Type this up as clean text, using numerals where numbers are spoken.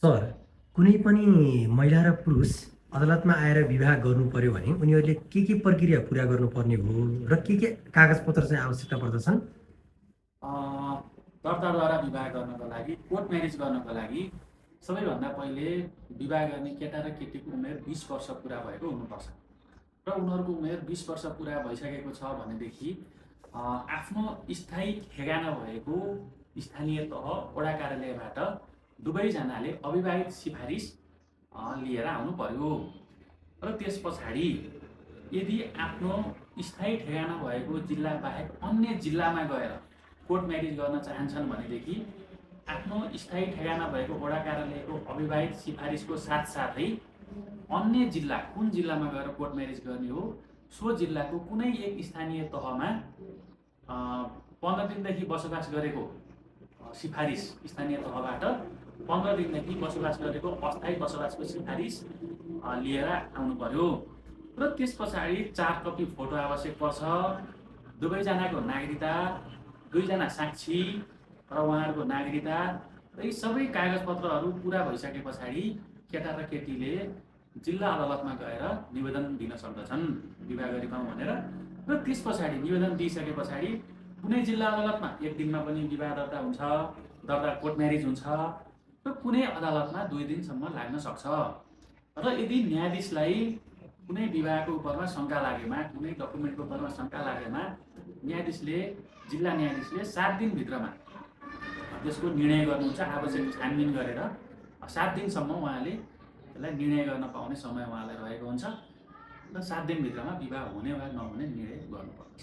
Sir, कुनै पनि महिला र पुरुष अदालतमा आएर विवाह गर्नु पर्यो भने उनीहरूले के प्रक्रिया पुरा गर्नुपर्ने हो र के कागजपत्र चाहिँ आवश्यकता पर्दछन्? अ, दर्ताद्वारा विवाह गर्नको लागि, कोर्ट म्यारेज गर्नको लागि सबैभन्दा पहिले विवाह गर्ने केटा र केटीको उमेर 20 वर्ष पुरा भएको हुनुपर्छ र उनीहरूको उमेर 20 वर्ष पुरा भइसकेको छ भनेदेखि आफ्नो स्थायी ठेगाना भएको स्थानीय तह वडा कार्यालयबाट दुवैजनाले अविवाहित सिफारिस लिएर आउनु पर्यो र त्यस पछाडि यदि आफ्नो स्थायी ठेगाना भएको जिल्ला बाहेक अन्य जिल्लामा गएर कोर्ट म्यारेज गर्न चाहन्छन् भनेदेखि आफ्नो स्थायी ठेगाना भएको वडा कार्यालयको अविवाहित सिफारिसको साथसाथै अन्य जिल्ला कुन जिल्लामा गएर कोर्ट म्यारेज गर्ने हो सो जिल्लाको कुनै एक स्थानीय तहमा 15 दिनदेखि बसोबास गरेको सिफारिस स्थानीय तहबाट 15 दिनदेखि बसोबास गरेको अस्थायी बसोबासको सिफारिस लिएर आउनु पर्यो र त्यस पछाडि 4 कपी फोटो आवश्यक पर्छ। दुवैजनाको नागरिकता, 2 जना साक्षी र उहाँहरूको नागरिकता र यी सबै कागजपत्रहरू पुरा भइसके पछाडि केटा र केटीले जिल्ला अदालतमा गएर निवेदन दिन सक्दछन् विवाह गरिपाउँ भनेर। र त्यस पछाडि निवेदन दिइसके पछाडि कुनै जिल्ला अदालतमा 1 दिनमा पनि विवाह दर्ता हुन्छ, दर्ता कोर्ट म्यारेज हुन्छ र कुनै अदालतमा 2 दिनसम्म लाग्न सक्छ। र यदि न्यायाधीशलाई कुनै विवाहको उपरमा शङ्का लागेमा, कुनै डकुमेन्टको उपरमा शङ्का लागेमा जिल्ला न्यायाधीशले 7 दिनभित्रमा त्यसको निर्णय गर्नुहुन्छ। आवश्यक छानबिन गरेर 7 दिनसम्म उहाँले त्यसलाई निर्णय गर्न पाउने समय उहाँलाई रहेको हुन्छ र 7 दिनभित्रमा विवाह हुने वा नहुने निर्णय गर्नुपर्दछ।